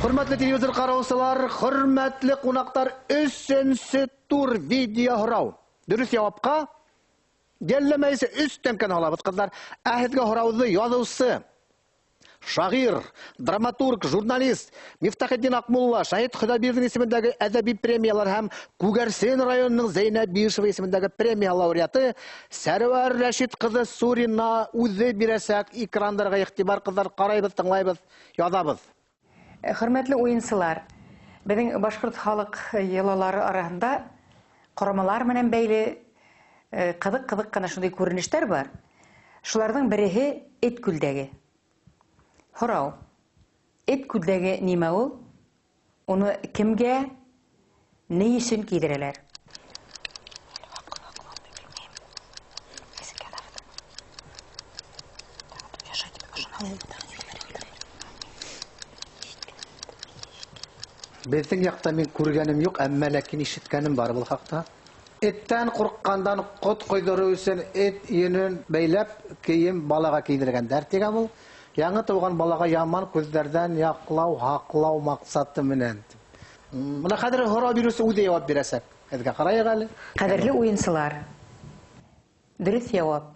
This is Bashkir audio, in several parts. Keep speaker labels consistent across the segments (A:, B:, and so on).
A: Хөрмәтле телевизор ҡараусылар, хөрмәтле ҡунаҡтар, өсөнсө тур видео һорау. Дөрөҫ яуапҡа йәлләмәйсә 3 тәңкәне алабыҙ, ҡыҙҙар. Ә һеҙгә һорауҙы яҙыусы, шағир, драматург, журналист Мифтахетдин Аҡмулла, Шәһит Хоҙайбирҙин исемендәге әҙәби премиялар һәм Күгәрсен районының Зәйнәб Бишева исемендәге премия лауреаты Сәрүәр Рәшит ҡыҙы Сурина үҙе бирәсәк. Экрандарға иғтибар, ҡыҙҙар, ҡарайбыҙ, тыңлайбыҙ, яҙабыҙ.
B: Хөрмәтле уйынсылар, беҙҙең башҡорт халыҡ йолалары араһында ҡорамалар менән бәйле ҡыҙыҡ-ҡыҙыҡ ҡына шундай күренештәр бар. Шуларҙың береһе эт күлдәге. Һорау: эт күлдәге нимә ул? Уны кемгә, ни өсөн кейҙерәләр?
A: Беҙҙең яҡта мин күргәнем юҡ, әммә ләкин ишеткәнем бар был хаҡта. Эттән ҡурҡҡандан ҡот ҡойҙороу өсөн эт йөнөн бәйләп кейем балаға кейҙергәндәр тигән ул. Яңы тыуған балаға яман күҙҙәрҙән яҡлау, һаҡлау маҡсаты менән. Бына хәҙер һорау биреүсе үҙе яуап бирәсәк. Һеҙгә ҡарайыҡ әле.
B: Ҡәҙерле уйынсылар, дөрөҫ яуап.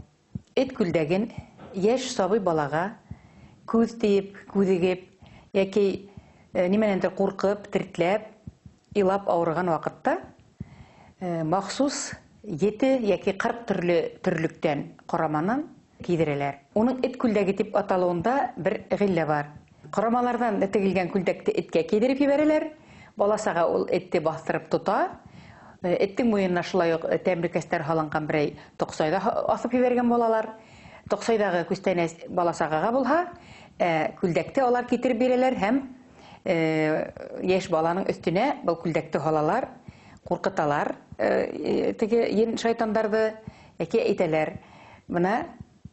B: Эт күлдәген йәш сабый балаға күҙ тейеп, күҙегеп йәки нимәнәндер ҡурҡып, тертләп, илап ауырыған ваҡытта махсус 7 йәки 40 төрлө төрлөктән ҡораманан кейҙерәләр. Уның эт күлдәге тип аталыуында бер ғиллә бар. Ҡорамаларҙан тегелгән күлдәкте эткә кейҙереп ебәрәләр. Бала-саға ул этте баҫтырып тота. Эттең муйынына шулай уҡ тәмлекәстәр һалынған берәй тоҡсайҙа аҫып ебәргән балалар. Тоҡсайҙағы күстәнәс бала-сағаға булһа, күлдәкте алар китереп бирәләр һәм йәш баланың өҫтөнә был күлдәкте һалалар, ҡурҡыталар, теге ен шайтандарҙы йәки әйтәләр. Бына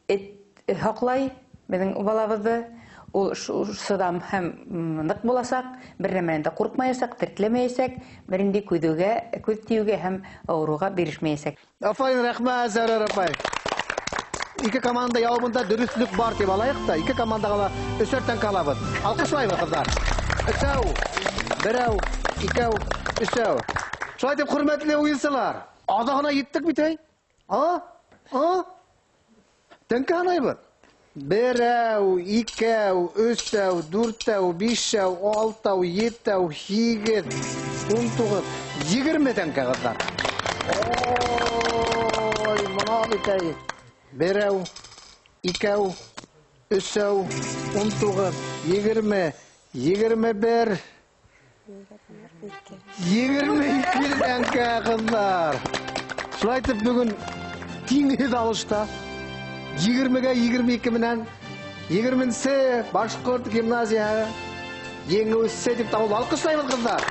B: эт һаҡлай беҙҙең балабыҙҙы, ул сыҙам һәм ныҡ буласаҡ, бер нәмәнән дә ҡурҡмаясаҡ, тертләмәйәсәк, бер ниндәй күҙ тейеүгә һәм ауырыуға бирешмәйәсәк.
A: Афарин, рәхмәт, Сәрүәр апай. Ике команда яуабында дөрөҫлөк бар тип алайыҡ та, ике командаға ла өсәр тәңкә алабыҙ. Алҡышлайбыҙ, ҡыҙҙар. Өсәү, берәү, икәү, өсәү. Шулай итеп, хөрмәтле уйынсылар, аҙағына еттек бит, әй? А? А? Тәңкә һанайбыҙ. Берәү, икәү, өсәү, дүртәү, бишәү, алтау, етәү, һигеҙ, 19, 20 тәңкә, ҡыҙҙар. Ой, мына бит, әй. Берәү, икәү, өсәү, 19, 20, 21, 22 тәңкә, ҡыҙҙар. Шулай итеп, бөгөн тиңһеҙ алышта егермегә егерме ике менән егерменсе башҡорт гимназияһы еңеүсе тип табылды. Алҡышлайбыҙ, ҡыҙҙар.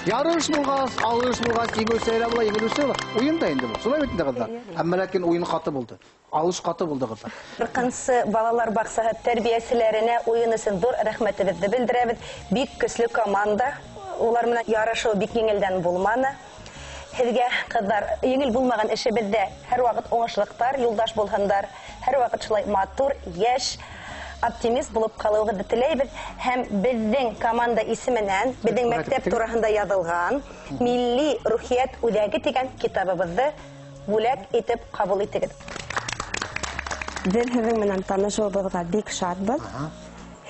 A: Ярыш булғас, алыш булғас, еңеүсе лә була, еңелеүсе була. Уйын да инде был. Шулай бит инде, ҡыҙҙар. Әммә ләкин уйын ҡаты булды. Алыш ҡаты булды, ҡыҙҙар.
C: Ҡырҡынсы балалар баҡсаһы тәрбиәселәренә уйын өсөн ҙур рәхмәтебеҙҙе белдерәбеҙ. Бик көслө команда. Улар менән ярышыу бик еңелдән булманы. Һеҙгә, ҡыҙҙар, еңел булмаған эшебеҙҙә һәр ваҡыт уңышлыҡтар, юлдаш булһындар. Һәр ваҡыт шулай матур, йәш, оптимист булып ҡалыуығыҙҙы теләйбеҙ. Һәм беҙҙең команда исеменән, беҙҙең мәктәп тураһында яҙылған Милли рухиәт үҙәге тигән китабыбыҙҙы бүләк итеп ҡабул итегеҙ.
D: Беҙ һеҙҙең менән танышыуыбыҙға бик шатбыҙ.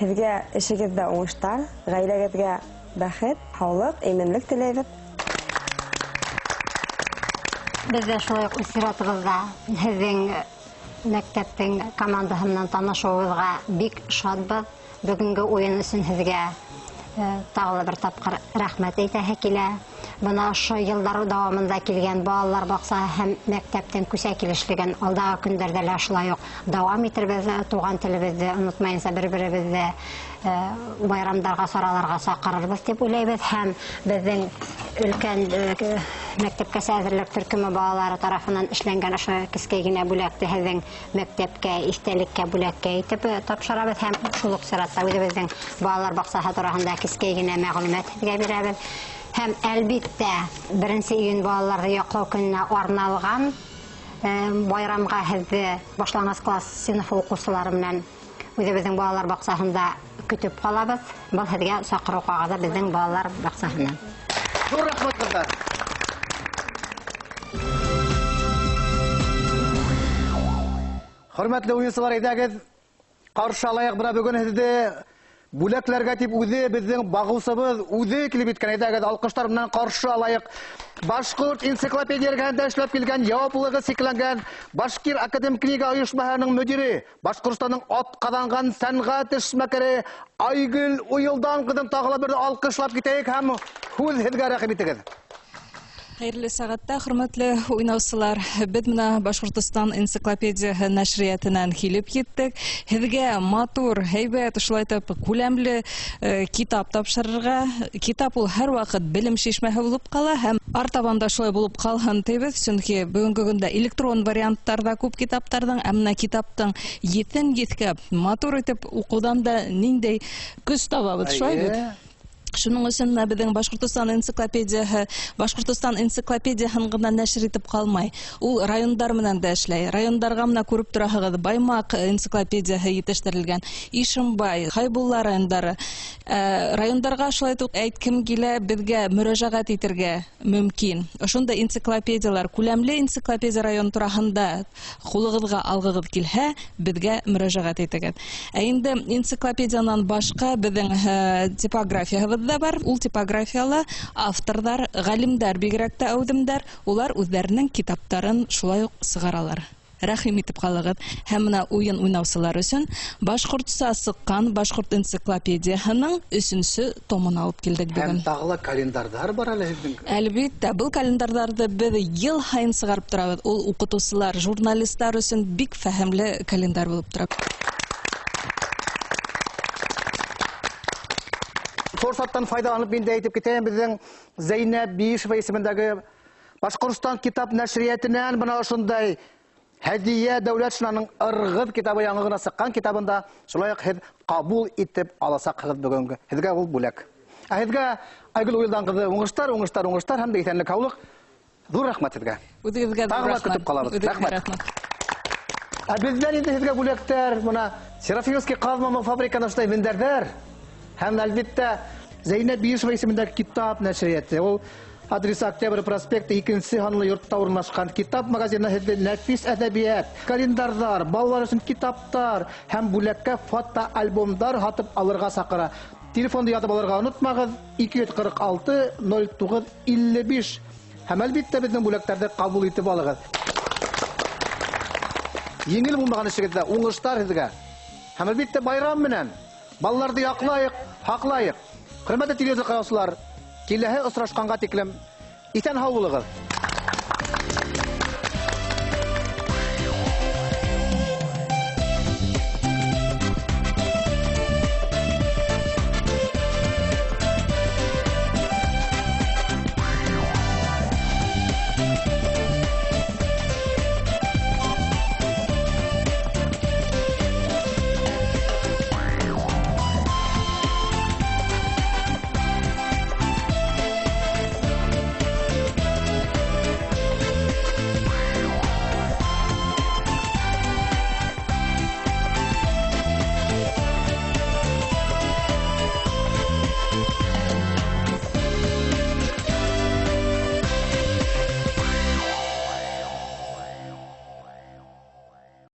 D: Һеҙгә эшегеҙҙә уңыштар, ғаиләгеҙгә бәхет, һаулыҡ, именлек теләйбеҙ.
E: Беҙ ҙә шулай уҡ үҙ сиратыбыҙҙа һеҙҙең мәктәптең командаһы менән танышыуыбыҙға бик шатбыҙ. Бөгөнгө уйын өсөн һеҙгә тағы ла бер тапҡыр рәхмәт әйтәһе килә. Бына ошо йылдар дауамында килгән балалар баҡсаһы һәм мәктәптең күсә килешлеген алдағы көндәрҙә лә шулай уҡ дауам итербеҙ. Туған телебеҙҙе онотмайынса бер-беребеҙҙе байрамдарға, сараларға саҡырырбыҙ тип уйлайбыҙ. Һәм беҙҙең өлкән мәктәпкәсә әҙерлек төркөмө балалары тарафынан эшләнгән ошо кескәй генә бүләкте һеҙҙең мәктәпкә, иҫтәлеккә, бүләккә итеп тапшырабыҙ. Һәм шул уҡ сиратта үҙебеҙҙең балалар баҡсаһы тураһында кескәй генә мәғлүмәт һеҙгә бирәбеҙ. Һәм әлбиттә 1 июнь балаларҙы яҡлау көнөнә арналған байрамға һеҙҙе башланғыс класс синыфы уҡыусылары менән Үҙебеҙҙең балалар баҡсаһында көтөп ҡалабыҙ. Был һеҙгә саҡырыу ҡағыҙы беҙҙең балалар баҡсаһынан.
A: Ҙур рәхмәт, ҡыҙҙар. Хөрмәтле уйынсылар, әйҙәгеҙ, ҡаршы алайыҡ. Бына бөгөн һеҙҙе бүләкләргә тип үҙе беҙҙең бағыусыбыҙ үҙе килеп еткән. Әйҙәгеҙ, алҡыштар менән ҡаршы алайыҡ. Башҡорт энциклопедия эргәһендә эшләп килгән, яуаплылығы сикләнгән Башкир академик книга ойошмаһының мөдире, Башҡортостандың атҡаҙанған сәнғәт эшмәкәре Айгөл Уйылдан ҡыҙын тағы ла бер алҡышлап китәйек һәм һүҙ һеҙгә, рәхим итегеҙ.
F: Хәйерле сәғәттә, хөрмәтле уйнаусылар. Беҙ менә Башҡортостан энциклопедияһы нәшриәтенән килеп еттек. Һеҙгә матур, һәйбәт, шулай итеп күләмле китап тапшырырға. Китап ул һәр ваҡыт белем шишмәһе булып ҡала һәм артабан да шулай булып ҡалһын тибеҙ, сөнки бөгөнгө көндә электрон варианттарҙа күп китаптарҙың, ә менә китаптың еҫен еҫкәп, матур итеп уҡыуҙан да ниндәй көс табабыҙ, шулай бит? Шуның өсөн менә беҙҙең Башҡортостан энциклопедияһы Башҡортостан энциклопедияһын ғына нәшер итеп ҡалмай. Ул райондар менән дә эшләй. Райондарға менә күреп тораһығыҙ, Баймаҡ энциклопедияһы етештерелгән, Ишембай, Хайбулла райондары. Райондарға шулай итеп әйткем килә, беҙгә мөрәжәғәт итергә мөмкин. Ошондай энциклопедиялар, күләмле энциклопедия район тураһында ҡулығыҙға алғығыҙ килһә, беҙгә мөрәжәғәт итегеҙ. Ә инде энциклопедиянан башҡа беҙҙең типографияһыбыҙ да бар. Ул типографияла авторҙар, ғалимдар, бигерәк тә әүҙемдәр, улар үҙҙәренең китаптарын шулай уҡ сығаралар. Рәхим итеп ҡалығыҙ. Һәм менә уйын уйнаусылар өсөн башҡортса сыҡҡан Башҡорт энциклопедияһының 3-нсө томын алып килдек бөгөн.
A: Һәм тағы ла календарҙар бар әле һеҙҙең.
F: Әлбиттә, был календарҙарҙы беҙ йыл һайын сығарып торабыҙ. Ул уҡытыусылар, журналистар өсөн бик фәһемле календар булып тора.
A: Форсаттан файҙаланып мин дә әйтеп китәйем, беҙҙең Зәйнәб Биишева исемендәге Башҡортостан китап нәшриәтенән бына ошондай Һәдиә Дәүләтшинаның Ырғыҙ китабы яңы ғына сыҡҡан китабында шулай уҡ һеҙ ҡабул итеп аласаҡһығыҙ бөгөнгө. Һеҙгә ул бүләк. Ә һеҙгә Айгөл Уйылдан ҡыҙы уңыштар, уңыштар, уңыштар һәм дә иҫәнлек, һаулыҡ. Ҙур рәхмәт һеҙгә.
F: Үҙегеҙгә ҙур
A: Тағы ла
F: рәхмәт.
A: көтөп ҡалабыҙ.
F: Үҙегеҙгә
A: Рәхмәт.
F: рәхмәт.
A: Ә беҙҙән инде һеҙгә бүләктәр, бына Серафимовский ҡаҙ мамыҡ фабрикаһынан шундай мендәрҙәр һәм әлбиттә Зәйнәб Биишева исемендәге китап нәшриәте. Ул адресы Октябрь проспекты 2-нсе һанлы йортта урынлашҡан китап магазины һеҙҙе нәфис әҙәбиәт, календарҙар, балалар өсөн китаптар һәм бүләккә фотоальбомдар һатып алырға саҡыра. Телефонды яҙып алырға онотмағыҙ: 246 ноль туғыҙ илле биш. Һәм әлбиттә беҙҙең бүләктәрҙе ҡабул итеп алығыҙ. Еңел булмаған эшегеҙҙә уңыштар һеҙгә. Һәм әлбиттә байрам менән балаларҙы яҡлайыҡ, һаҡлайыҡ. Хөрмәтле телевизор ҡараусылар, киләһе осрашҡанға тиклем иҫән һау булығыҙ.